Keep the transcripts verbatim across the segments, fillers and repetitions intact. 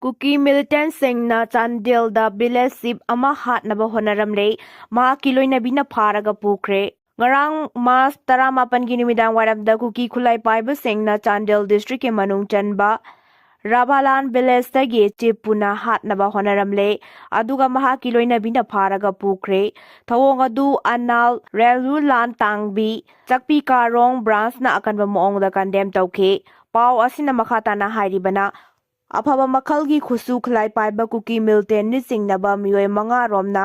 ꯀꯨꯀꯤ ꯃꯤꯂꯤꯇꯦꯟꯠꯁꯤꯡꯅ ꯆꯥꯟꯗꯦꯜꯗ village chief ꯑꯃ ꯍꯥꯠꯅꯕ ꯍꯣꯠꯅꯔꯝꯂꯦ꯫ ꯃꯍꯥꯛꯀꯤ ꯂꯣꯏꯅꯕꯤꯅ ꯐꯥꯔꯒ ꯄꯨꯈ꯭ꯔꯦ꯫ ꯉꯔꯥꯡ ꯃꯥꯔꯆ ꯇꯔꯥꯃꯥꯄꯟꯒꯤ ꯅꯨꯃꯤꯗꯥꯡ ꯋꯥꯏꯔꯝꯗ ꯀꯨꯀꯤ ꯈꯨꯠꯂꯥꯏ ꯄꯥꯏꯕꯁꯤꯡꯅ ꯆꯥꯟꯗꯦꯜ ꯗꯤꯁꯇ꯭ꯔꯤꯛꯀꯤ ꯃꯅꯨꯡ ꯆꯟꯕ ꯔꯥꯕꯥꯂꯥꯟ ꯚꯤꯂꯦꯖꯇꯒꯤ ꯆꯤꯐ ꯄꯨꯅ ꯍꯥꯠꯅꯕ ꯍꯣꯠꯅꯔꯝꯂꯦ꯫ ꯑꯗꯨꯒ ꯃꯍꯥꯛꯀꯤ ꯂꯣꯏꯅꯕꯤꯅ ꯐꯥꯔꯒ ꯄꯨꯈ꯭ꯔꯦ꯫ ꯊꯧꯑꯣꯡ ꯑꯗꯨ ꯑꯅꯥꯜ ꯔꯦꯂꯨꯂꯥꯟ ꯇꯥꯡꯕꯤ ꯆꯛꯄꯤ ꯀꯥꯔꯣꯡ ꯕ꯭ꯔꯥꯟꯁꯅ ꯑꯀꯟꯕ ꯃꯑꯣꯡꯗ ꯀꯟꯗꯦꯝ ꯇꯧꯈꯤ꯫ ꯄꯥꯎ ꯑꯁꯤꯅ ꯃꯈꯥ ꯇꯥꯅ ꯍꯥꯏꯔꯤꯕꯅ, ꯑꯐꯕ ꯃꯈꯜꯒꯤ ꯈꯨꯠꯁꯨ ꯈꯨꯠꯂꯥꯏ ꯄꯥꯏꯕ ꯀꯨꯀꯤ ꯃꯤꯂꯤꯇꯦꯟꯠꯅ ꯆꯤꯡꯅꯕ ꯃꯤꯑꯣꯏ ꯃꯉꯥ ꯔꯣꯝꯅ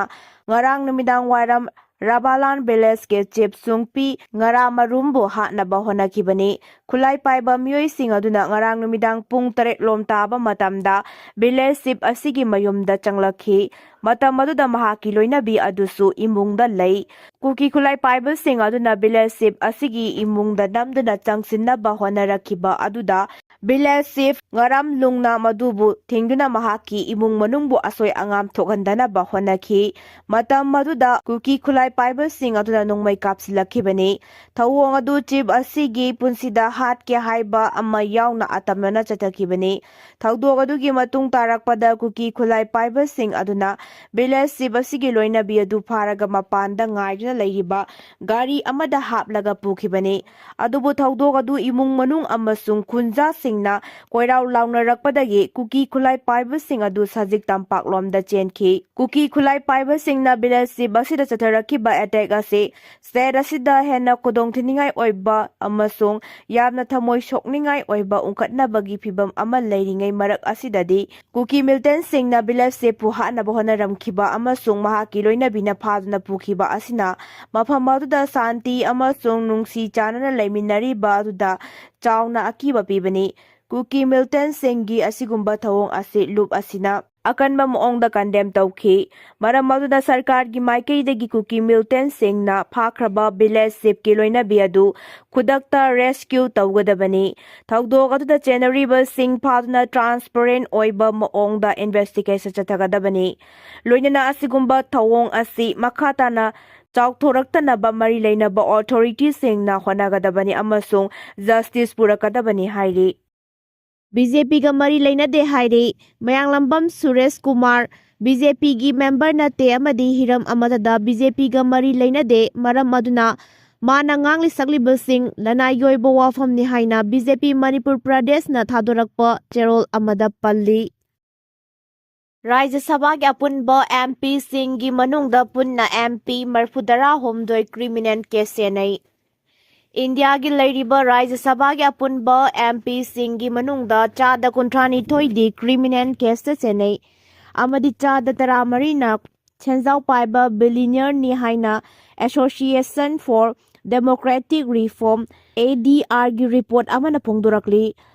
ꯉꯔꯥꯡ ꯅꯨꯃꯤꯗꯥꯡ ꯋꯥꯏꯔꯝ ꯔꯥꯕꯥꯂꯥꯟ ꯚꯤꯂꯦꯖꯀꯤ ꯆꯤꯐ ꯁꯨꯡꯄꯤ ꯉꯔꯥꯃꯔꯨꯝꯕꯨ ꯍꯥꯠꯅꯕ ꯍꯣꯠꯅꯈꯤꯕꯅꯤ꯫ ꯈꯨꯠꯂꯥꯏ ꯄꯥꯏꯕ ꯃꯤꯑꯣꯏꯁꯤꯡ ꯑꯗꯨꯅ ꯉꯔꯥꯡ ꯅꯨꯃꯤꯗꯥꯡ ꯄꯨꯡ ꯇꯔꯦꯠ ꯂꯣꯝ ꯇꯥꯕ ꯃꯇꯝꯗ ꯚꯤꯂꯦꯖ ꯆꯤꯐ ꯑꯁꯤꯒꯤ ꯃꯌꯨꯝꯗ ꯆꯪꯂꯛꯈꯤ꯫ ꯃꯇꯝ ꯑꯗꯨꯗ ꯃꯍꯥꯛꯀꯤ ꯂꯣꯏꯅꯕꯤ ꯑꯗꯨꯁꯨ ꯏꯃꯨꯡꯗ ꯂꯩ꯫ ꯀꯨꯀꯤ ꯈꯨꯠꯂꯥꯏ ꯄꯥꯏꯕꯁꯤꯡ ꯑꯗꯨꯅ ꯚꯤꯂꯦꯖ ꯆꯤꯐ ꯑꯁꯤꯒꯤ ꯏꯃꯨꯡꯗ ꯅꯝꯗꯨꯅ ꯆꯪꯁꯤꯟꯅꯕ ꯍꯣꯠꯅꯔꯛꯈꯤꯕ ꯑꯗꯨꯗ ꯚꯤꯂꯦꯖ ꯆꯤꯐ ꯉꯔꯥꯝ ꯂꯨꯡꯅ ꯃꯗꯨꯕꯨ ꯊꯤꯡꯗꯨꯅ ꯃꯍꯥꯛꯀꯤ ꯏꯃꯨꯡ ꯃꯅꯨꯡꯕꯨ ꯑꯁꯣꯏ ꯑꯉꯥꯝ ꯊꯣꯛꯍꯟꯗꯅꯕ ꯍꯣꯠꯅꯈꯤ꯫ ꯃꯇꯝ ꯑꯗꯨꯗ ꯀꯨꯀꯤ ꯈꯨꯠꯂꯥꯏ ꯄꯥꯏꯕꯁꯤꯡ ꯑꯗꯨꯅ ꯅꯣꯡꯃꯩ ꯀꯥꯞꯁꯤꯜꯂꯛꯈꯤꯕꯅꯤ꯫ ꯊꯧꯑꯣꯡ ꯑꯗꯨ ꯆꯤꯐ ꯑꯁꯤꯒꯤ ꯄꯨꯟꯁꯤꯗ ꯍꯥꯠꯀꯦ ꯍꯥꯏꯕ ꯑꯃ ꯌꯥꯎꯅ ꯑꯇꯝꯅꯅ ꯆꯠꯊꯈꯤꯕꯅꯤ꯫ ꯊꯧꯗꯣꯛ ꯑꯗꯨꯒꯤ ꯃꯇꯨꯡ ꯇꯥꯔꯛꯄꯗ ꯀꯨꯀꯤ ꯈꯨꯠꯂꯥꯏ ꯄꯥꯏꯕꯁꯤꯡ ꯑꯗꯨꯅ ꯚꯤꯂꯦꯖ ꯆꯤꯐ ꯑꯁꯤꯒꯤ ꯂꯣꯏꯅꯕꯤ ꯑꯗꯨ ꯐꯥꯔꯒ ꯃꯄꯥꯟꯗ ꯉꯥꯏꯗꯨꯅ ꯂꯩꯔꯤꯕ ꯒꯥꯔꯤ ꯑꯃꯗ ꯍꯥꯞꯂꯒ ꯄꯨꯈꯤꯕꯅꯤ꯫ ꯑꯗꯨꯕꯨ ꯊꯧꯗꯣꯛ ꯑꯗꯨ ꯏꯃꯨꯡ ꯃꯅꯨꯡ ꯑꯃꯁꯨꯡ ꯈꯨꯟꯖꯥꯁꯤꯡꯅ ꯀꯣꯏꯔꯥꯎ ꯂꯥꯎꯅꯔꯛꯄꯗꯒꯤ ꯀꯨꯀꯤ ꯈꯨꯠꯂꯥꯏ ꯄꯥꯏꯕꯁꯤꯡ ꯑꯗꯨ ꯁꯖꯤꯛ ꯇꯝꯄꯥꯛꯂꯣꯝꯗ ꯆꯦꯟꯈꯤ꯫ ꯀꯨꯀꯤ ꯈꯨꯠꯂꯥꯏ ꯄꯥꯏꯕꯁꯤꯡꯅ ꯚꯤꯂꯦꯖ ꯆꯤꯐ ꯑꯁꯤꯗ ꯆꯠꯊꯔꯛꯈꯤꯕ ꯑꯦꯇꯦꯛ ꯑꯁꯤ ꯁ꯭ꯇꯦꯠ ꯑꯁꯤꯗ ꯍꯦꯟꯅ ꯈꯨꯗꯣꯡꯊꯤꯅꯤꯡꯉꯥꯏ ꯑꯣꯏꯕ ꯑꯃꯁꯨꯡ ꯌꯥꯝꯅ ꯊꯃꯣꯏ ꯁꯣꯛꯅꯤꯡꯉꯥꯏ ꯑꯣꯏꯕ ꯎꯪꯈꯠꯅꯕꯒꯤ ꯐꯤꯚꯝ ꯑꯃ ꯂꯩꯔꯤꯉꯩ ꯃꯔꯛ ꯑꯁꯤꯗꯗꯤ ꯀꯨꯀꯤ ꯃꯤꯂꯤꯇꯦꯟꯠꯁꯤꯡꯅ ꯚꯤꯂꯦꯖ ꯆꯤꯐꯄꯨ ꯍꯥꯠꯅꯕ ꯍꯣꯠꯅꯔꯝꯈꯤꯕ ꯑꯃꯁꯨꯡ ꯃꯍꯥꯛꯀꯤ ꯂꯣꯏꯅꯕꯤꯅ ꯐꯥꯗꯨꯅ ꯄꯨꯈꯤꯕ ꯑꯁꯤꯅ ꯃꯐꯝ ꯑꯗꯨꯗ ꯁꯥꯟꯇꯤ ꯑꯃꯁꯨꯡ ꯅꯨꯡꯁꯤ ꯆꯥꯟꯅꯅ ꯂꯩꯃꯤꯟꯅꯔꯤꯕ ꯑꯗꯨꯗ ꯆꯥꯎꯅ ꯑꯀꯤꯕ ꯄꯤꯕꯅꯤ꯫ ꯀꯨꯀꯤ ꯃꯤꯂꯤꯇꯦꯟꯠꯁꯤꯡꯒꯤ ꯑꯁꯤꯒꯨꯝꯕ ꯊꯧꯑꯣꯡ ꯑꯁꯤ ꯂꯨꯞ ꯑꯁꯤꯅ ꯑꯀꯟꯕ ꯃꯑꯣꯡꯗ ꯀꯟꯗꯦꯝ ꯇꯧꯈꯤ꯫ ꯃꯔꯝ ꯑꯗꯨꯅ ꯁꯔꯀꯥꯔꯒꯤ ꯃꯥꯏꯀꯩꯗꯒꯤ ꯀꯨꯀꯤ ꯃꯤꯂꯤꯇꯦꯟꯠꯁꯤꯡꯅ ꯐꯥꯈ꯭ꯔꯕ ꯚꯤꯂꯦꯖ ꯆꯤꯐꯀꯤ ꯂꯣꯏꯅꯕꯤ ꯑꯗꯨ ꯈꯨꯗꯛꯇ ꯔꯦꯁꯀ꯭ꯌꯨ ꯇꯧꯒꯗꯕꯅꯤ꯫ ꯊꯧꯗꯣꯛ ꯑꯗꯨꯗ ꯆꯦꯟꯅꯔꯤꯕꯁꯤꯡ ꯐꯥꯗꯨꯅ ꯇ꯭ꯔꯥꯟꯁꯄꯔꯦꯟꯠ ꯑꯣꯏꯕ ꯃꯑꯣꯡꯗ ꯏꯟꯚꯦꯁꯇꯤꯒꯦꯁꯟ ꯆꯠꯊꯒꯗꯕꯅꯤ꯫ ꯂꯣꯏꯅꯅ ꯑꯁꯤꯒꯨꯝꯕ ꯊꯧꯑꯣꯡ ꯑꯁꯤ ꯃꯈꯥ ꯇꯥꯅ ꯆꯥꯎꯊꯣꯔꯛꯇꯅꯕ ꯃꯔꯤ ꯂꯩꯅꯕ ꯑꯣꯊꯣꯔꯤꯇꯤꯁꯤꯡꯅ ꯍꯣꯠꯅꯒꯗꯕꯅꯤ ꯑꯃꯁꯨꯡ ꯖꯁꯇꯤꯁ ꯄꯨꯔꯛꯀꯗꯕꯅꯤ ꯍꯥꯏꯔꯤ꯫ ꯕꯤ ꯖꯦ ꯄꯤꯒ ꯃꯔꯤ ꯂꯩꯅꯗꯦ ꯍꯥꯏꯔꯤ꯫ ꯃꯌꯥꯡꯂꯝꯕꯝ ꯁꯨꯔꯦꯁ ꯀꯨꯃꯥꯔ ꯕꯤ ꯖꯦ ꯄꯤꯒꯤ ꯃꯦꯝꯕꯔ ꯅꯠꯇꯦ ꯑꯃꯗꯤ ꯍꯤꯔꯝ ꯑꯃꯠꯇꯗ ꯕꯤ ꯖꯦ ꯄꯤꯒ ꯃꯔꯤ ꯂꯩꯅꯗꯦ, ꯃꯔꯝ ꯑꯗꯨꯅ ꯃꯥꯅ ꯉꯥꯡꯂꯤ ꯁꯛꯂꯤꯕꯁꯤꯡ ꯂꯅꯥꯏꯒꯤ ꯑꯣꯏꯕ ꯋꯥꯐꯝꯅꯤ ꯍꯥꯏꯅ ꯕꯤ ꯖꯦ ꯄꯤ ꯃꯅꯤꯄꯨꯔ ꯄ꯭ꯔꯗꯦꯁꯅ ꯊꯥꯗꯣꯔꯛꯄ ꯆꯦꯔꯣꯜ ꯑꯃꯗ ꯄꯜꯂꯤ꯫ ꯔꯥꯖ꯭ꯌ ꯁꯚꯥꯒꯤ ꯑꯄꯨꯟꯕ ꯑꯦꯝ ꯄꯤꯁꯤꯡꯒꯤ ꯃꯅꯨꯡꯗ ꯄꯨꯟꯅ ꯑꯦꯝ ꯄꯤ ꯃꯔꯤꯐꯨꯇꯔꯥ ꯍꯨꯝꯗꯣꯏ ꯀ꯭ꯔꯤꯃꯤꯅꯦꯜ ꯀꯦꯁ ꯆꯦꯟꯅꯩ꯫ ꯏꯟꯗꯤꯌꯥꯒꯤ ꯂꯩꯔꯤꯕ ꯔꯥꯖ꯭ꯌ ꯁꯚꯥꯒꯤ ꯑꯄꯨꯟꯕ ꯑꯦꯝ ꯄꯤꯁꯤꯡꯒꯤ ꯃꯅꯨꯡꯗ ꯆꯥꯗ ꯀꯨꯟꯊ꯭ꯔꯥꯅꯤꯊꯣꯏꯗꯤ ꯀ꯭ꯔꯤꯃꯤꯅꯦꯜ ꯀꯦꯁꯇ ꯆꯦꯟꯅꯩ ꯑꯃꯗꯤ ꯆꯥꯗ ꯇꯔꯥꯃꯔꯤꯅ ꯁꯦꯟꯖꯥꯎ ꯄꯥꯏꯕ ꯕꯤꯂꯤꯅꯤꯌꯔꯅꯤ ꯍꯥꯏꯅ Association for Democratic Reform, A D ꯑꯥꯔꯒꯤ ꯔꯤꯄꯣꯔꯠ ꯑꯃꯅ ꯐꯣꯡꯗꯣꯔꯛꯂꯤ꯫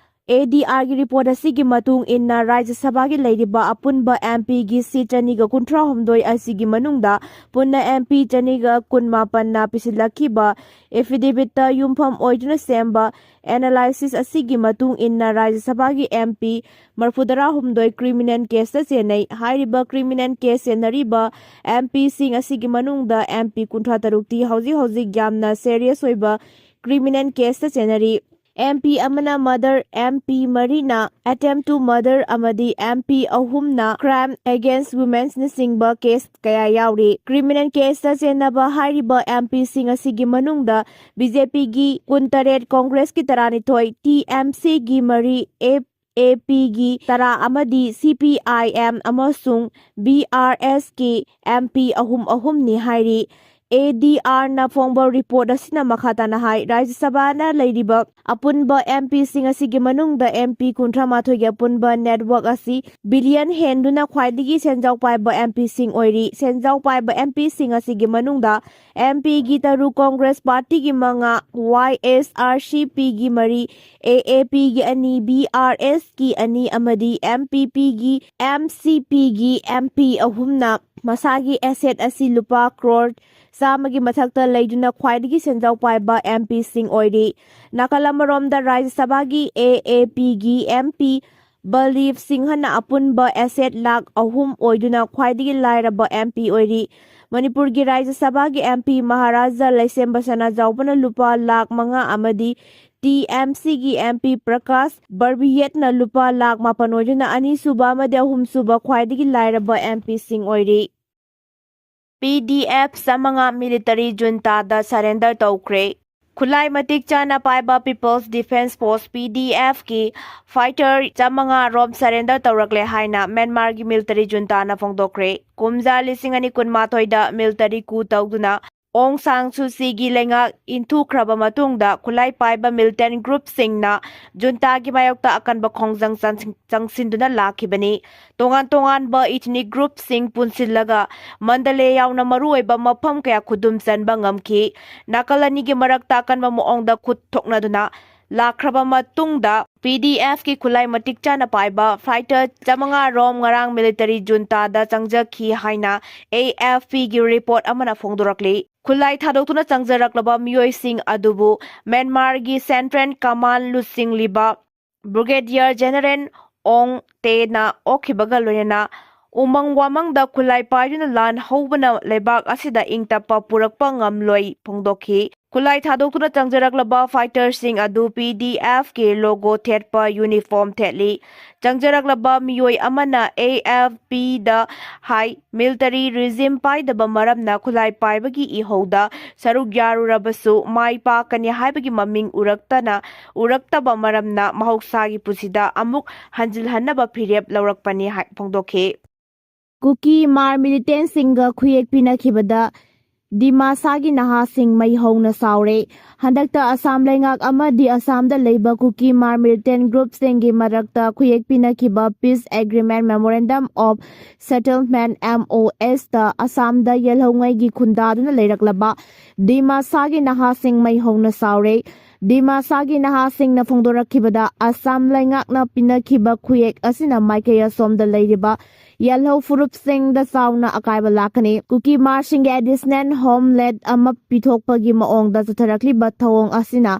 ꯑꯦ ꯗꯤ ꯑꯥꯔꯒꯤ ꯔꯤꯄꯣꯔꯠ ꯑꯁꯤꯒꯤ ꯃꯇꯨꯡ ꯏꯟꯅ ꯔꯥꯖ꯭ꯌ ꯁꯚꯥꯒꯤ ꯂꯩꯔꯤꯕ ꯑꯄꯨꯟꯕ ꯑꯦꯝ ꯄꯤꯒꯤ ꯁꯤꯠ ꯆꯅꯤꯒ ꯀꯨꯟꯊ꯭ꯔꯥ ꯍꯨꯝꯗꯣꯏ ꯑꯁꯤꯒꯤ ꯃꯅꯨꯡꯗ ꯄꯨꯟꯅ ꯑꯦꯝ ꯄꯤ ꯆꯅꯤꯒ ꯀꯨꯟꯃꯥꯄꯟꯅ ꯄꯤꯁꯤꯜꯂꯛꯈꯤꯕ ꯑꯦꯐꯤꯗꯦꯕꯤꯠꯇ ꯌꯨꯝꯐꯝ ꯑꯣꯏꯗꯨꯅ ꯁꯦꯝꯕ ꯑꯦꯅꯥꯂꯥꯏꯁꯤꯁ ꯑꯁꯤꯒꯤ ꯃꯇꯨꯡ ꯏꯟꯅ ꯔꯥꯖ꯭ꯌ ꯁꯚꯥꯒꯤ ꯑꯦꯝ ꯄꯤ ꯃꯔꯤꯐꯨꯇꯔꯥ ꯍꯨꯝꯗꯣꯏ ꯀ꯭ꯔꯤꯃꯤꯅꯦꯜ ꯀꯦꯁꯇ ꯆꯦꯟꯅꯩ꯫ ꯍꯥꯏꯔꯤꯕ ꯀ꯭ꯔꯤꯃꯤꯅꯦꯜ ꯀꯦꯁ ꯆꯦꯟꯅꯔꯤꯕ ꯑꯦꯝ ꯄꯤꯁꯤꯡ ꯑꯁꯤꯒꯤ ꯃꯅꯨꯡꯗ ꯑꯦꯝ ꯄꯤ ꯀꯨꯟꯊ꯭ꯔꯥ ꯇꯔꯨꯛꯇꯤ ꯍꯧꯖꯤꯛ ꯍꯧꯖꯤꯛ ꯌꯥꯝꯅ ꯁꯦꯔꯤꯌꯁ ꯑꯣꯏꯕ ꯀ꯭ꯔꯤꯃꯤꯅꯦꯜ ꯀꯦꯁꯇ ꯆꯦꯟꯅꯔꯤ꯫ ꯑꯦꯝ ꯄꯤ ꯑꯃꯅ ꯃꯔꯗꯔ, ꯑꯦꯝ ꯄꯤ ꯃꯔꯤꯅ ꯑꯦꯇꯦꯝ ꯇꯨ ꯃꯔꯗꯔ ꯑꯃꯗꯤ ꯑꯦꯝ ꯄꯤ ꯑꯍꯨꯝꯅ ꯀ꯭ꯔꯥꯏꯝ ꯑꯦꯒꯦꯟꯁ ꯋꯨꯃꯦꯟꯁꯅꯆꯤꯡꯕ ꯀꯦꯁ ꯀꯌꯥ ꯌꯥꯎꯔꯤ꯫ ꯀ꯭ꯔꯤꯃꯤꯅꯦꯜ ꯀꯦꯁꯇ ꯆꯦꯟꯅꯕ ꯍꯥꯏꯔꯤꯕ ꯑꯦꯝ ꯄꯤꯁꯤꯡ ꯑꯁꯤꯒꯤ ꯃꯅꯨꯡꯗ ꯕꯤ ꯖꯦ ꯄꯤꯒꯤ ꯀꯨꯟꯇꯔꯦꯠ, ꯀꯣꯡꯒ꯭ꯔꯦꯁꯀꯤ ꯇꯔꯥꯅꯤꯊꯣꯏ, ꯇꯤ ꯑꯦꯝ ꯁꯤꯒꯤ ꯃꯔꯤ, ꯑꯦ ꯑꯦ ꯄꯤꯒꯤ ꯇꯔꯥ ꯑꯃꯗꯤ ꯁꯤ ꯄꯤ ꯑꯥꯏ ꯑꯦꯝ ꯑꯃꯁꯨꯡ ꯕꯤ ꯑꯥꯔ ꯑꯦꯁꯀꯤ ꯑꯦꯝ ꯄꯤ ꯑꯍꯨꯝ ꯑꯍꯨꯝꯅꯤ ꯍꯥꯏꯔꯤ꯫ ꯑꯦ ꯗꯤ ꯑꯥꯔꯅ ꯐꯣꯡꯕ ꯔꯤꯄꯣꯔꯠ ꯑꯁꯤꯅ ꯃꯈꯥ ꯇꯥꯅ ꯍꯥꯏ, ꯔꯥꯖ꯭ꯌ ꯁꯚꯥꯅ ꯂꯩꯔꯤꯕ ꯑꯄꯨꯟꯕ ꯑꯦꯝ ꯄꯤꯁꯤꯡ ꯑꯁꯤꯒꯤ ꯃꯅꯨꯡꯗ ꯑꯦꯝ ꯄꯤ ꯀꯨꯟꯊ꯭ꯔꯥ ꯃꯥꯊꯣꯏꯒꯤ ꯑꯄꯨꯟꯕ ꯅꯦꯠꯋꯥꯔꯛ ꯑꯁꯤ ꯕꯤꯂꯤꯌꯟ ꯍꯦꯟꯗꯨꯅ ꯈ꯭ꯋꯥꯏꯗꯒꯤ ꯁꯦꯟꯖꯥꯎ ꯄꯥꯏꯕ ꯑꯦꯝ ꯄꯤꯁꯤꯡ ꯑꯣꯏꯔꯤ꯫ ꯁꯦꯟꯖꯥꯎ ꯄꯥꯏꯕ ꯑꯦꯝ ꯄꯤꯁꯤꯡ ꯑꯁꯤꯒꯤ ꯃꯅꯨꯡꯗ ꯑꯦꯝ ꯄꯤꯒꯤ ꯇꯔꯨꯛ, ꯀꯣꯡꯒ꯭ꯔꯦꯁ ꯄꯥꯔꯇꯤꯒꯤ ꯃꯉꯥ, ꯋꯥꯏ ꯑꯦꯁ ꯑꯥꯔ ꯁꯤ ꯄꯤꯒꯤ ꯃꯔꯤ, ꯑꯦ ꯑꯦ ꯄꯤꯒꯤ ꯑꯅꯤ, ꯕꯤ ꯑꯥꯔ ꯑꯦꯁꯀꯤ ꯑꯅꯤ ꯑꯃꯗꯤ ꯑꯦꯝ ꯄꯤ ꯄꯤꯒꯤ, ꯑꯦꯝ ꯁꯤ ꯄꯤꯒꯤ ꯑꯦꯝ ꯄꯤ ꯑꯍꯨꯝꯅ ꯃꯁꯥꯒꯤ ꯑꯦꯁꯦꯠ ꯑꯁꯤ ꯂꯨꯄꯥ ꯀ꯭ꯔꯣꯔ ꯆꯥꯝꯃꯒꯤ ꯃꯊꯛꯇ ꯂꯩꯗꯨꯅ ꯈ꯭ꯋꯥꯏꯗꯒꯤ ꯁꯦꯟꯖꯥꯎ ꯄꯥꯏꯕ ꯑꯦꯝ ꯄꯤꯁꯤꯡ ꯑꯣꯏꯔꯤ꯫ ꯅꯥꯀꯜ ꯑꯃꯔꯣꯝꯗ ꯔꯥꯖ꯭ꯌ ꯁꯚꯥꯒꯤ ꯑꯦ ꯑꯦ ꯄꯤꯒꯤ ꯑꯦꯝ ꯄꯤ ꯕꯂꯤꯞ ꯁꯤꯡꯍꯅ ꯑꯄꯨꯟꯕ ꯑꯦꯁꯦꯠ ꯂꯥꯈ ꯑꯍꯨꯝ ꯑꯣꯏꯗꯨꯅ ꯈ꯭ꯋꯥꯏꯗꯒꯤ ꯂꯥꯏꯔꯕ ꯑꯦꯝ ꯄꯤ ꯑꯣꯏꯔꯤ꯫ ꯃꯅꯤꯄꯨꯔꯒꯤ ꯔꯥꯖ꯭ꯌ ꯁꯚꯥꯒꯤ ꯑꯦꯝ ꯄꯤ ꯃꯍꯥꯔꯥꯖꯥ ꯂꯩꯁꯦꯝꯕ ꯁꯅꯥꯖꯥꯎꯕꯅ ꯂꯨꯄꯥ ꯂꯥꯈ ꯃꯉꯥ ꯑꯃꯗꯤ ꯇꯤ ꯑꯦꯝ ꯁꯤꯒꯤ ꯑꯦꯝ ꯄꯤ ꯄ꯭ꯔꯀꯥꯁ ꯕꯔꯕꯤꯌꯦꯠꯅ ꯂꯨꯄꯥ ꯂꯥꯈ ꯃꯥꯄꯟ ꯑꯣꯏꯗꯨꯅ ꯑꯅꯤꯁꯨꯕ ꯑꯃꯗꯤ ꯑꯍꯨꯝꯁꯨꯕ ꯈ꯭ꯋꯥꯏꯗꯒꯤ ꯂꯥꯏꯔꯕ ꯑꯦꯝ ꯄꯤꯁꯤꯡ ꯑꯣꯏꯔꯤ꯫ ꯄꯤ ꯗꯤ ꯑꯦꯐ ꯆꯥꯃꯉꯥ ꯃꯤꯂꯤꯇꯔꯤ ꯖꯨꯟꯇꯥꯗ ꯁꯔꯦꯟꯗꯔ ꯇꯧꯈ꯭ꯔꯦ꯫ ꯈꯨꯠꯂꯥꯏ ꯃꯇꯤꯛ ꯆꯥꯅ ꯄꯥꯏꯕ ꯄꯤꯄꯜꯁ ꯗꯤꯐꯦꯟꯁ ꯐꯣꯔꯁ, ꯄꯤ ꯗꯤ ꯑꯦꯐꯀꯤ ꯐꯥꯏꯇꯔ ꯆꯥꯃꯉꯥ ꯔꯣꯝ ꯁꯔꯦꯟꯗꯔ ꯇꯧꯔꯛꯂꯦ ꯍꯥꯏꯅ ꯃ꯭ꯌꯥꯟꯃꯥꯔꯒꯤ ꯃꯤꯂꯤꯇꯔꯤ ꯖꯨꯟꯇꯥꯅ ꯐꯣꯡꯗꯣꯛꯈ꯭ꯔꯦ꯫ ꯀꯨꯝꯖꯥ ꯂꯤꯁꯤꯡ ꯑꯅꯤ ꯀꯨꯟꯃꯥꯊꯣꯏꯗ ꯃꯤꯂꯤꯇꯔꯤ ꯀꯨ ꯇꯧꯗꯨꯅ ꯑꯣꯡ ꯁꯥꯡ ꯁꯨ ꯆꯤꯒꯤ ꯂꯩꯉꯥꯛ ꯏꯟꯊꯨꯈ꯭ꯔꯕ ꯃꯇꯨꯡꯗ ꯈꯨꯠꯂꯥꯏ ꯄꯥꯏꯕ ꯃꯤꯂꯤꯇꯦꯟ ꯒ꯭ꯔꯨꯞꯁꯤꯡꯅ ꯖꯨꯟꯇꯥꯒꯤ ꯃꯥꯌꯣꯛꯇ ꯑꯀꯟꯕ ꯈꯣꯡꯖꯪ ꯆꯪꯁꯤꯟ-, ꯆꯪꯁꯤꯟꯗꯨꯅ ꯂꯥꯛꯈꯤꯕꯅꯤ꯫ ꯇꯣꯉꯥꯟ ꯇꯣꯉꯥꯟꯕ ꯏꯊꯅꯤꯛ ꯒ꯭ꯔꯨꯞꯁꯤꯡ ꯄꯨꯟꯁꯤꯜꯂꯒ ꯃꯟꯗꯂꯦ ꯌꯥꯎꯅ ꯃꯔꯨꯑꯣꯏꯕ ꯃꯐꯝ ꯀꯌꯥ ꯈꯨꯗꯨꯝ ꯆꯟꯕ ꯉꯝꯈꯤ꯫ ꯅꯥꯀꯜ ꯑꯅꯤꯒꯤ ꯃꯔꯛꯇ ꯑꯀꯟꯕ ꯃꯑꯣꯡꯗ ꯈꯨꯠ ꯊꯣꯛꯅꯗꯨꯅ ꯂꯥꯛꯈ꯭ꯔꯕ ꯃꯇꯨꯡꯗ, ꯄꯤ ꯗꯤ ꯑꯦꯐꯀꯤ ꯈꯨꯠꯂꯥꯏ ꯃꯇꯤꯛ ꯆꯥꯅ ꯄꯥꯏꯕ ꯐꯥꯏꯇꯔ ꯆꯥꯃꯉꯥ ꯔꯣꯝ ꯉꯔꯥꯡ ꯃꯤꯂꯤꯇꯔꯤ ꯖꯨꯟꯇꯥꯗ ꯆꯪꯖꯈꯤ ꯍꯥꯏꯅ ꯑꯦ ꯑꯦꯐ ꯄꯤꯒꯤ ꯔꯤꯄꯣꯔꯠ ꯑꯃꯅ ꯐꯣꯡꯗꯣꯔꯛꯂꯤ꯫ ꯈꯨꯠꯂꯥꯏ ꯊꯥꯗꯣꯛꯇꯨꯅ ꯆꯪꯖꯔꯛꯂꯕ ꯃꯤꯑꯣꯏꯁꯤꯡ ꯑꯗꯨꯕꯨ ꯃ꯭ꯌꯥꯟꯃꯥꯔꯒꯤ ꯁꯦꯟꯇ꯭ꯔꯦꯜ ꯀꯃꯥꯟ ꯂꯨꯆꯤꯡꯂꯤꯕ ꯕ꯭ꯔꯤꯒꯦꯗꯤꯌꯔ ꯖꯦꯅꯔꯦꯜ ꯑꯣꯡ ꯇꯦꯅ ꯑꯣꯛꯈꯤꯕꯒ ꯂꯣꯏꯅꯅ ꯎꯃꯪ ꯋꯥꯃꯪꯗ ꯈꯨꯠꯂꯥꯏ ꯄꯥꯏꯗꯨꯅ ꯂꯥꯟ ꯍꯧꯕꯅ ꯂꯩꯕꯥꯛ ꯑꯁꯤꯗ ꯏꯪ ꯇꯞꯄ ꯄꯨꯔꯛꯄ ꯉꯝꯂꯣꯏ ꯐꯣꯡꯗꯣꯛꯈꯤ꯫ ꯈꯨꯠꯂꯥꯏ ꯊꯥꯗꯣꯛꯇꯨꯅ ꯆꯪꯖꯔꯛꯂꯕ ꯐꯥꯏꯇꯔꯁꯤꯡ ꯑꯗꯨ ꯄꯤ ꯗꯤ ꯑꯦꯐꯀꯤ ꯂꯣꯒꯣ ꯊꯦꯠꯄ ꯌꯨꯅꯤꯐꯣꯔꯝ ꯊꯦꯠꯂꯤ꯫ ꯆꯪꯖꯔꯛꯂꯕ ꯃꯤꯑꯣꯏ ꯑꯃꯅ ꯑꯦ ꯑꯦꯐ ꯄꯤꯗ ꯍꯥꯏ, ꯃꯤꯂꯤꯇꯔꯤ ꯔꯤꯖꯤꯝ ꯄꯥꯏꯗꯕ ꯃꯔꯝꯅ ꯈꯨꯠꯂꯥꯏ ꯄꯥꯏꯕꯒꯤ ꯏꯍꯧꯗ ꯁꯔꯨꯛ ꯌꯥꯔꯨꯔꯕꯁꯨ ꯃꯥꯏ ꯄꯥꯛꯀꯅꯤ ꯍꯥꯏꯕꯒꯤ ꯃꯃꯤꯡ ꯎꯔꯛꯇꯅ, ꯎꯔꯛꯇꯕ ꯃꯔꯝꯅ ꯃꯍꯧꯁꯥꯒꯤ ꯄꯨꯟꯁꯤꯗ ꯑꯃꯨꯛ ꯍꯟꯖꯤꯜꯍꯟꯅꯕ ꯐꯤꯔꯦꯞ ꯂꯧꯔꯛꯄꯅꯤ ꯍꯥꯏ ꯐꯣꯡꯗꯣꯛꯈꯤ꯫ ꯀꯨꯀꯤ ꯃꯥꯔ ꯃꯤꯂꯤꯇꯦꯟꯁꯤꯡꯒ ꯈꯨꯌꯦꯛ ꯄꯤꯅꯈꯤꯕꯗ ꯗꯤꯃꯥꯁꯥꯒꯤ ꯅꯍꯥꯁꯤꯡ ꯃꯩ ꯍꯧꯅ ꯁꯥꯎꯔꯦ꯫ ꯍꯟꯗꯛꯇ ꯑꯁꯥꯝ ꯂꯩꯉꯥꯛ ꯑꯃꯗꯤ ꯑꯁꯥꯝꯗ ꯂꯩꯕ ꯀꯨꯀꯤ ꯃꯥꯔ ꯃꯤꯂꯤꯇꯦꯟ ꯒ꯭ꯔꯨꯞꯁꯤꯡꯒꯤ ꯃꯔꯛꯇ ꯈꯨꯌꯦꯛ ꯄꯤꯅꯈꯤꯕ peace agreement memorandum of settlement, M O ꯑꯦꯁꯇ ꯑꯁꯥꯝꯗ ꯌꯦꯜꯍꯧꯉꯩꯒꯤ ꯈꯨꯟꯗꯥꯗꯨꯅ ꯂꯩꯔꯛꯂꯕ ꯗꯤꯃꯥꯁꯥꯒꯤ ꯅꯍꯥꯁꯤꯡ ꯃꯩ ꯍꯧꯅ ꯁꯥꯎꯔꯦ꯫ ꯗꯤꯃꯥꯁꯥꯒꯤ ꯅꯍꯥꯁꯤꯡꯅ ꯐꯣꯡꯗꯣꯔꯛꯈꯤꯕꯗ, ꯑꯁꯥꯝ ꯂꯩꯉꯥꯛꯅ ꯄꯤꯅꯈꯤꯕ ꯈꯨꯌꯦꯛ ꯑꯁꯤꯅ ꯃꯥꯏꯀꯩ ꯑꯁꯣꯝꯗ ꯂꯩꯔꯤꯕ ꯌꯦꯜꯍꯧ ꯐꯨꯔꯨꯞꯁꯤꯡꯗ ꯆꯥꯎꯅ ꯑꯀꯥꯏꯕ ꯂꯥꯛꯀꯅꯤ꯫ ꯀꯨꯀꯤ ꯃꯥꯔꯁꯤꯡꯒꯤ ꯑꯦꯗꯤꯁꯅꯦꯜ ꯍꯣꯝꯂꯦꯟꯗ ꯑꯃ ꯄꯤꯊꯣꯛꯄꯒꯤ ꯃꯑꯣꯡꯗ ꯆꯠꯊꯔꯛꯂꯤꯕ ꯊꯧꯑꯣꯡ ꯑꯁꯤꯅ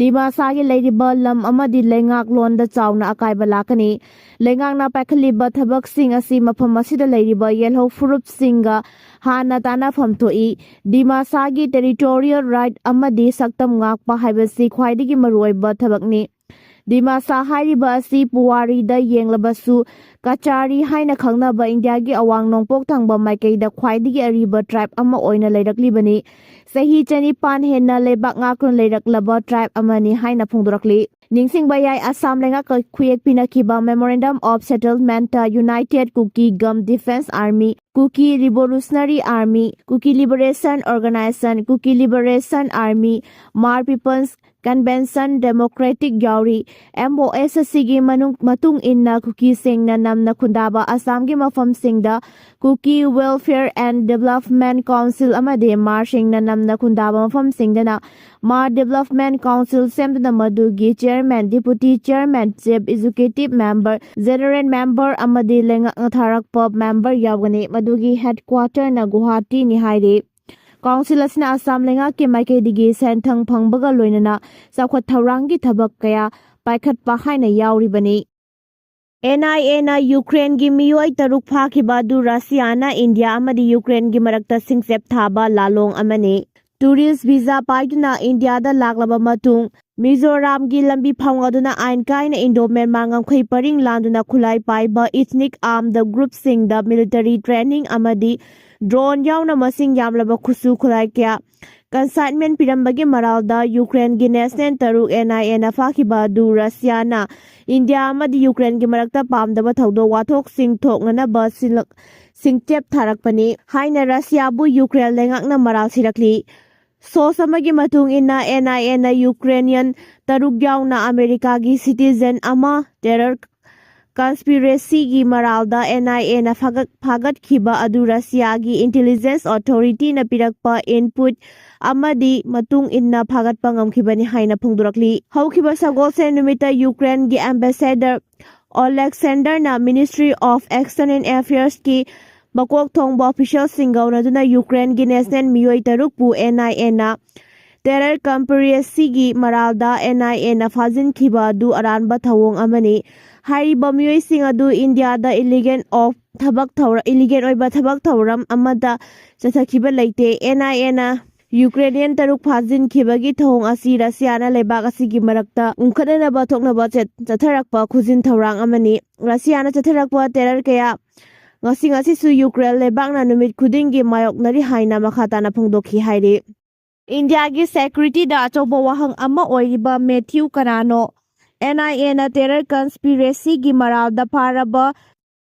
ꯗꯤꯃꯥꯁꯥꯒꯤ ꯂꯩꯔꯤꯕ ꯂꯝ ꯑꯃꯗꯤ ꯂꯩꯉꯥꯛꯂꯣꯟꯗ ꯆꯥꯎꯅ ꯑꯀꯥꯏꯕ ꯂꯥꯛꯀꯅꯤ꯫ ꯂꯩꯉꯥꯛꯅ ꯄꯥꯏꯈꯠꯂꯤꯕ ꯊꯕꯛꯁꯤꯡ ꯑꯁꯤ ꯃꯐꯝ ꯑꯁꯤꯗ ꯂꯩꯔꯤꯕ ꯌꯦꯜꯍꯧ ꯐꯨꯔꯨꯞꯁꯤꯡꯒ ꯍꯥꯟꯅ ꯇꯥꯟꯅꯐꯝ ꯊꯣꯛꯏ꯫ ꯗꯤꯃꯥꯁꯥꯒꯤ ꯇꯦꯔꯤꯇꯣꯔꯤꯌꯦꯜ ꯔꯥꯏꯠ ꯑꯃꯗꯤ ꯁꯛꯇꯝ ꯉꯥꯛꯄ ꯍꯥꯏꯕꯁꯤ ꯈ꯭ꯋꯥꯏꯗꯒꯤ ꯃꯔꯨꯑꯣꯏꯕ ꯊꯕꯛꯅꯤ꯫ ꯗꯤꯃꯥꯁꯥ ꯍꯥꯏꯔꯤꯕ ꯑꯁꯤ ꯄꯨꯋꯥꯔꯤꯗ ꯌꯦꯡꯂꯕꯁꯨ ꯀꯆꯥꯔꯤ ꯍꯥꯏꯅ ꯈꯪꯅꯕ ꯏꯟꯗꯤꯌꯥꯒꯤ ꯑꯋꯥꯡ ꯅꯣꯡꯄꯣꯛ ꯊꯪꯕ ꯃꯥꯏꯀꯩꯗ ꯈ꯭ꯋꯥꯏꯗꯒꯤ ꯑꯔꯤꯕ ꯇ꯭ꯔꯥꯏꯕ ꯑꯃ ꯑꯣꯏꯅ ꯂꯩꯔꯛꯂꯤꯕꯅꯤ꯫ ꯆꯍꯤ ꯆꯅꯤꯄꯥꯟ ꯍꯦꯟꯅ ꯂꯩꯕꯥꯛ ꯉꯥꯛꯇꯨꯅ ꯂꯩꯔꯛꯂꯕ ꯇ꯭ꯔꯥꯏꯕ ꯑꯃꯅꯤ ꯍꯥꯏꯅ ꯐꯣꯡꯗꯣꯔꯛꯂꯤ꯫ ꯅꯤꯡꯁꯤꯡꯕ ꯌꯥꯏ, Assam ꯂꯩꯉꯥꯛꯀ ꯈꯨꯌꯦꯛ ꯄꯤꯅꯈꯤꯕ Memorandum of Settlement United Kuki Gum Defense Army, Kuki Revolutionary Army, Kuki Liberation Organization, Kuki Liberation Army, Hmar People's Convention Democratic ꯌꯥꯎꯔꯤ꯫ M O S ꯑꯁꯤꯒꯤ ꯃꯅꯨꯡ, ꯃꯇꯨꯡ ꯏꯟꯅ ꯀꯨꯀꯤꯁꯤꯡꯅ ꯅꯝꯅ ꯈꯨꯟꯗꯥꯕ ꯑꯁꯥꯝꯒꯤ ꯃꯐꯝꯁꯤꯡꯗ Kuki Welfare and Development Council ꯑꯃꯗꯤ ꯍꯃꯥꯔꯁꯤꯡꯅ ꯅꯝꯅ ꯈꯨꯟꯗꯥꯕ ꯃꯐꯝꯁꯤꯡꯗꯅ Hmar Development Council ꯁꯦꯝꯗꯨꯅ ꯃꯗꯨꯒꯤ chairman, deputy chairman, chief executive member, general member ꯑꯃꯗꯤ ꯂꯩꯉꯥꯛꯅ ꯊꯥꯔꯛꯄ member ꯌꯥꯎꯒꯅꯤ꯫ ꯃꯗꯨꯒꯤ headquarterꯅ ꯒꯨꯋꯥꯍꯥꯇꯤꯅꯤ ꯍꯥꯏꯔꯤ꯫ Council ꯑꯁꯤꯅ ꯑꯁꯥꯝ ꯂꯩꯉꯥꯛꯀꯤ ꯃꯥꯏꯀꯩꯗꯒꯤ ꯁꯦꯟꯊꯪ ꯐꯪꯕꯒ ꯂꯣꯏꯅꯅ ꯆꯥꯎꯈꯠ ꯊꯧꯔꯥꯡꯒꯤ ꯊꯕꯛ ꯀꯌꯥ ꯄꯥꯏꯈꯠꯄ ꯍꯥꯏꯅ ꯌꯥꯎꯔꯤꯕꯅꯤ꯫ N I Aꯅ ꯌꯨꯀ꯭ꯔꯦꯟꯒꯤ ꯃꯤꯑꯣꯏ ꯇꯔꯨꯛ ꯐꯥꯈꯤꯕ ꯑꯗꯨ ꯔꯁꯤꯌꯥꯅ ꯏꯟꯗꯤꯌꯥ ꯑꯃꯗꯤ ꯌꯨꯀ꯭ꯔꯦꯟꯒꯤ ꯃꯔꯛꯇ ꯁꯤꯡꯆꯦꯞ ꯊꯥꯕ ꯂꯥꯂꯣꯡ ꯑꯃꯅꯤ꯫ Tourist visa ꯄꯥꯏꯗꯨꯅ ꯏꯟꯗꯤꯌꯥꯗ ꯂꯥꯛꯂꯕ ꯃꯇꯨꯡ ꯃꯤꯖꯣꯔꯥꯝꯒꯤ ꯂꯝꯕꯤ ꯐꯥꯎꯉꯗꯨꯅ ꯑꯥꯏꯟ ꯀꯥꯏꯅ Indo-Myanmar ꯉꯝꯈꯩ ꯄꯔꯤꯡ ꯂꯥꯟꯗꯨꯅ ꯈꯨꯠꯂꯥꯏ ꯄꯥꯏꯕ ethnic armed groupꯁꯤꯡꯗ military training ꯑꯃꯗꯤ drone ꯌꯥꯎꯅ ꯃꯁꯤꯡ ꯌꯥꯝꯂꯕ ꯈꯨꯠꯁꯨ ꯈꯨꯠꯂꯥꯏ ꯀꯌꯥ consignment ꯄꯤꯔꯝꯕꯒꯤ ꯃꯔꯥꯜꯗ ꯌꯨꯀ꯭ꯔꯦꯟꯒꯤ national ꯇꯔꯨꯛ N I Aꯅ ꯐꯥꯈꯤꯕ ꯑꯗꯨ ꯔꯁꯤꯌꯥꯅ ꯏꯟꯗꯤꯌꯥ ꯑꯃꯗꯤ ꯌꯨꯀ꯭ꯔꯦꯟꯒꯤ ꯃꯔꯛꯇ ꯄꯥꯝꯗꯕ ꯊꯧꯗꯣꯛ ꯋꯥꯊꯣꯛꯁꯤꯡ ꯊꯣꯛꯅꯅꯕ ꯁꯤꯜꯂꯛ-, ꯁꯤꯡꯆꯦꯞ ꯊꯥꯔꯛꯄꯅꯤ ꯍꯥꯏꯅ ꯔꯁꯤꯌꯥꯕꯨ ꯌꯨꯀ꯭ꯔꯦꯟ ꯂꯩꯉꯥꯛꯅ ꯃꯔꯥꯜ ꯁꯤꯔꯛꯂꯤ꯫ Source ꯑꯃꯒꯤ ꯃꯇꯨꯡ ꯏꯟꯅ, N I Aꯅ Ukrainian ꯇꯔꯨꯛ ꯌꯥꯎꯅ ꯑꯃꯦꯔꯤꯀꯥꯒꯤ citizen ꯑꯃ terror conspiracyꯒꯤ ꯃꯔꯥꯜꯗ N I Aꯅ ꯐꯥꯒꯠ-, ꯐꯥꯒꯠꯈꯤꯕ ꯑꯗꯨ ꯔꯁꯤꯌꯥꯒꯤ intelligence authorityꯅ ꯄꯤꯔꯛꯄ input ꯑꯃꯗꯤ ꯃꯇꯨꯡ ꯏꯟꯅ ꯐꯥꯒꯠꯄ ꯉꯝꯈꯤꯕꯅꯤ ꯍꯥꯏꯅ ꯐꯣꯡꯗꯣꯔꯛꯂꯤ꯫ ꯍꯧꯈꯤꯕ ꯁꯒꯣꯜꯁꯦꯟ ꯅꯨꯃꯤꯠꯇ ꯌꯨꯀ꯭ꯔꯦꯟꯒꯤ ambassador ꯑꯣꯂꯦꯛꯁꯦꯟꯗꯔꯅ Ministry of External Affairsꯀꯤ ꯃꯀꯣꯛ ꯊꯣꯡꯕ officialꯁꯤꯡꯒ ꯎꯅꯗꯨꯅ ꯌꯨꯀ꯭ꯔꯦꯟꯒꯤ national ꯃꯤꯑꯣꯏ ꯇꯔꯨꯛꯄꯨ NIAꯅ terror conspiracyꯒꯤ ꯃꯔꯥꯜꯗ NIAꯅ ꯐꯥꯖꯤꯟꯈꯤꯕ ꯑꯗꯨ ꯑꯔꯥꯟꯕ ꯊꯧꯑꯣꯡ ꯑꯃꯅꯤ꯫ ꯍꯥꯏꯔꯤꯕ ꯃꯤꯑꯣꯏꯁꯤꯡ ꯑꯗꯨ ꯏꯟꯗꯤꯌꯥꯗ illegal of ꯊꯕꯛ ꯊꯧꯔ-, illegal ꯑꯣꯏꯕ ꯊꯕꯛ ꯊꯧꯔꯝ ꯑꯃꯗ ꯆꯠꯊꯈꯤꯕ ꯂꯩꯇꯦ꯫ NIAꯅ ꯌꯨꯀ꯭ꯔꯦꯅꯤꯌꯟ ꯇꯔꯨꯛ ꯐꯥꯖꯤꯟꯈꯤꯕꯒꯤ ꯊꯧꯑꯣꯡ ꯑꯁꯤ ꯔꯁꯤꯌꯥꯅ ꯂꯩꯕꯥꯛ ꯑꯁꯤꯒꯤ ꯃꯔꯛꯇ ꯎꯪꯈꯠꯅꯅꯕ ꯊꯣꯛꯅꯕ ꯆꯠ-, ꯆꯠꯊꯔꯛꯄ ꯈꯨꯖꯤꯟ ꯊꯧꯔꯥꯡ ꯑꯃꯅꯤ꯫ ꯔꯁꯤꯌꯥꯅ ꯆꯠꯊꯔꯛꯄ terror ꯀꯌꯥ ꯉꯁꯤ, ꯉꯁꯤꯁꯨ ꯌꯨꯀ꯭ꯔꯦꯟ ꯂꯩꯕꯥꯛꯅ ꯅꯨꯃꯤꯠ ꯈꯨꯗꯤꯡꯒꯤ ꯃꯥꯌꯣꯛꯅꯔꯤ ꯍꯥꯏꯅ ꯃꯈꯥ ꯇꯥꯅ ꯐꯣꯡꯗꯣꯛꯈꯤ ꯍꯥꯏꯔꯤ꯫ ꯏꯟꯗꯤꯌꯥꯒꯤ securityꯗ ꯑꯆꯧꯕ ꯋꯥꯍꯪ ꯑꯃ ꯑꯣꯏꯔꯤꯕ ꯃꯦꯊ꯭ꯌꯨ ꯀꯅꯥꯅꯣ? NIAꯅ terror conspiracyꯒꯤ ꯃꯔꯥꯜꯗ ꯐꯥꯔꯕ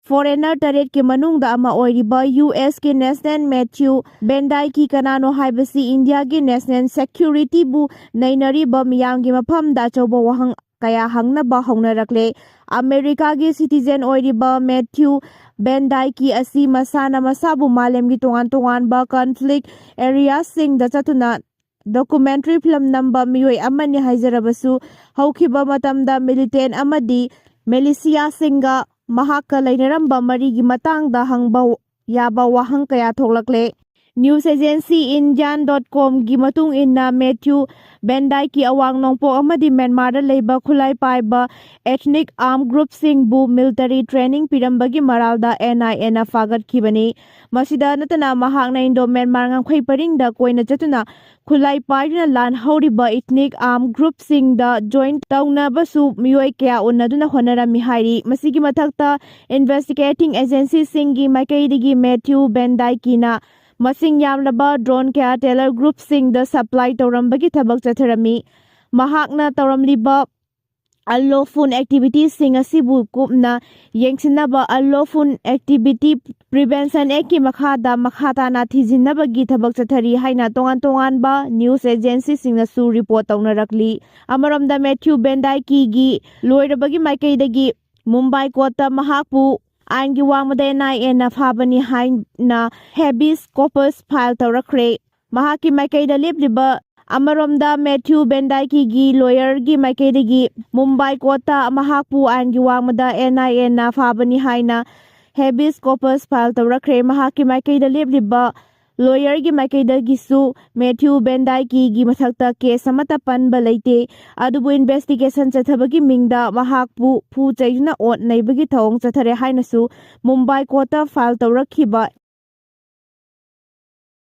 foreigner ꯇꯔꯦꯠꯀꯤ ꯃꯅꯨꯡꯗ ꯑꯃ ꯑꯣꯏꯔꯤꯕ USꯀꯤ national ꯃꯦꯊ꯭ꯌꯨ ꯕꯦꯟꯗꯥꯏꯀꯤ ꯀꯅꯥꯅꯣ ꯍꯥꯏꯕꯁꯤ ꯏꯟꯗꯤꯌꯥꯒꯤ national securityꯕꯨ ꯅꯩꯅꯔꯤꯕ ꯃꯤꯌꯥꯝꯒꯤ ꯃꯐꯝꯗ ꯑꯆꯧꯕ ꯋꯥꯍꯪ ꯀꯌꯥ ꯍꯪꯅꯕ ꯍꯧꯅꯔꯛꯂꯦ꯫ ꯑꯃꯦꯔꯤꯀꯥꯒꯤ citizen ꯑꯣꯏꯔꯤꯕ ꯃꯦꯊ꯭ꯌꯨ ꯕꯦꯟꯗꯥꯏꯀꯤ ꯑꯁꯤ ꯃꯁꯥꯅ ꯃꯁꯥꯕꯨ ꯃꯥꯂꯦꯝꯒꯤ ꯇꯣꯉꯥꯟ ꯇꯣꯉꯥꯟꯕ conflict areaꯁꯤꯡꯗ ꯆꯠꯇꯨꯅ documentary film ꯅꯝꯕ ꯃꯤꯑꯣꯏ ꯑꯃꯅꯤ ꯍꯥꯏꯖꯔꯕꯁꯨ, ꯍꯧꯈꯤꯕ ꯃꯇꯝꯗ militant ꯑꯃꯗꯤ militiaꯁꯤꯡꯒ ꯃꯍꯥꯛꯀ ꯂꯩꯅꯔꯝꯕ ꯃꯔꯤꯒꯤ ꯃꯇꯥꯡꯗ ꯍꯪꯕ ꯌꯥꯕ ꯋꯥꯍꯪ ꯀꯌꯥ ꯊꯣꯛꯂꯛꯂꯦ꯫ News agency Indian dot comꯒꯤ ꯃꯇꯨꯡ ꯏꯟꯅ, ꯃꯦꯊ꯭ꯌꯨ ꯕꯦꯟꯗꯥꯏꯀꯤ ꯑꯋꯥꯡ ꯅꯣꯡꯄꯣꯛ ꯑꯃꯗꯤ ꯃ꯭ꯌꯥꯟꯃꯥꯔꯗ ꯂꯩꯕ ꯈꯨꯠꯂꯥꯏ ꯄꯥꯏꯕ ethnic armed groupꯁꯤꯡꯕꯨ military training ꯄꯤꯔꯝꯕꯒꯤ ꯃꯔꯥꯜꯗ NIAꯅ ꯐꯥꯒꯠꯈꯤꯕꯅꯤ꯫ ꯃꯁꯤꯗ ꯅꯠꯇꯅ, ꯃꯍꯥꯛꯅ ꯏꯟꯗꯣ ꯃ꯭ꯌꯥꯟꯃꯥꯔ ꯉꯝꯈꯩ ꯄꯔꯤꯡꯗ ꯀꯣꯏꯅ ꯆꯠꯇꯨꯅ ꯈꯨꯠꯂꯥꯏ ꯄꯥꯏꯗꯨꯅ ꯂꯥꯟ ꯍꯧꯔꯤꯕ ethnic armed groupꯁꯤꯡꯗ join ꯇꯧꯅꯕꯁꯨ ꯃꯤꯑꯣꯏ ꯀꯌꯥ ꯎꯅꯗꯨꯅ ꯍꯣꯠꯅꯔꯝꯃꯤ ꯍꯥꯏꯔꯤ꯫ ꯃꯁꯤꯒꯤ ꯃꯊꯛꯇ, investigating agencyꯁꯤꯡꯒꯤ ꯃꯥꯏꯀꯩꯗꯒꯤ ꯃꯦꯊ꯭ꯌꯨ ꯕꯦꯟꯗꯥꯏꯀꯤꯅ ꯃꯁꯤꯡ ꯌꯥꯝꯂꯕ drone ꯀꯌꯥ terror groupꯁꯤꯡꯗ supply ꯇꯧꯔꯝꯕꯒꯤ ꯊꯕꯛ ꯆꯠꯊꯔꯝꯃꯤ꯫ ꯃꯍꯥꯛꯅ ꯇꯧꯔꯝꯂꯤꯕ unlawful activitiesꯁꯤꯡ ꯑꯁꯤꯕꯨ ꯀꯨꯞꯅ ꯌꯦꯡꯁꯤꯟꯅꯕ Unlawful Activity Prevention Actꯀꯤ ꯃꯈꯥꯗ ꯃꯈꯥ ꯇꯥꯅ ꯊꯤꯖꯤꯟꯅꯕꯒꯤ ꯊꯕꯛ ꯆꯠꯊꯔꯤ ꯍꯥꯏꯅ ꯇꯣꯉꯥꯟ ꯇꯣꯉꯥꯟꯕ news agencyꯁꯤꯡꯅꯁꯨ report ꯇꯧꯅꯔꯛꯂꯤ꯫ ꯑꯃꯔꯣꯝꯗ, ꯃꯦꯊ꯭ꯌꯨ ꯕꯦꯟꯗꯥꯏꯀꯤꯒꯤ ꯂꯣꯏꯔꯕꯒꯤ ꯃꯥꯏꯀꯩꯗꯒꯤ ꯃꯨꯝꯕꯥꯏ courtꯇ ꯃꯍꯥꯛꯄꯨ ꯑꯥꯏꯟꯒꯤ ꯋꯥꯡꯃꯗ NIAꯅ ꯐꯥꯕꯅꯤ ꯍꯥꯏꯅ habeas corpus file ꯇꯧꯔꯛꯈ꯭ꯔꯦ꯫ ꯃꯍꯥꯛꯀꯤ ꯃꯥꯏꯀꯩꯗ ꯂꯦꯞꯂꯤꯕ ꯑꯃꯔꯣꯝꯗ, ꯃꯦꯊ꯭ꯌꯨ ꯕꯦꯟꯗꯥꯏꯀꯤꯒꯤ ꯂꯣꯌꯔꯒꯤ ꯃꯥꯏꯀꯩꯗꯒꯤ ꯃꯨꯝꯕꯥꯏ ꯀꯣꯔꯠꯇ ꯃꯍꯥꯛꯄꯨ ꯑꯥꯏꯟꯒꯤ ꯋꯥꯡꯃꯗ ꯑꯦꯟ ꯑꯥꯏ ꯑꯦꯅ ꯐꯥꯕꯅꯤ ꯍꯥꯏꯅ ꯍꯦꯕꯤꯁ ꯀꯣꯄꯁ ꯐꯥꯏꯜ ꯇꯧꯔꯛꯈ꯭ꯔꯦ꯫ ꯃꯍꯥꯛꯀꯤ ꯃꯥꯏꯀꯩꯗ ꯂꯦꯞꯂꯤꯕ ꯂꯣꯌꯔꯒꯤ ꯃꯥꯏꯀꯩꯗꯒꯤꯁꯨ ꯃꯦꯊ꯭ꯌꯨ ꯕꯦꯟꯗꯥꯏꯀꯤꯒꯤ ꯃꯊꯛꯇ ꯀꯦꯁ ꯑꯃꯠꯇ ꯄꯟꯕ ꯂꯩꯇꯦ, ꯑꯗꯨꯕꯨ ꯏꯟꯚꯦꯁꯇꯤꯒꯦꯁꯟ ꯆꯠꯊꯕꯒꯤ ꯃꯤꯡꯗ ꯃꯍꯥꯛꯄꯨ ꯐꯨ ꯆꯩꯗꯨꯅ ꯑꯣꯠ ꯅꯩꯕꯒꯤ ꯊꯧꯑꯣꯡ ꯆꯠꯊꯔꯦ ꯍꯥꯏꯅꯁꯨ ꯃꯨꯝꯕꯥꯏ ꯀꯣꯔꯠꯇ ꯐꯥꯏꯜ ꯇꯧꯔꯛꯈꯤꯕ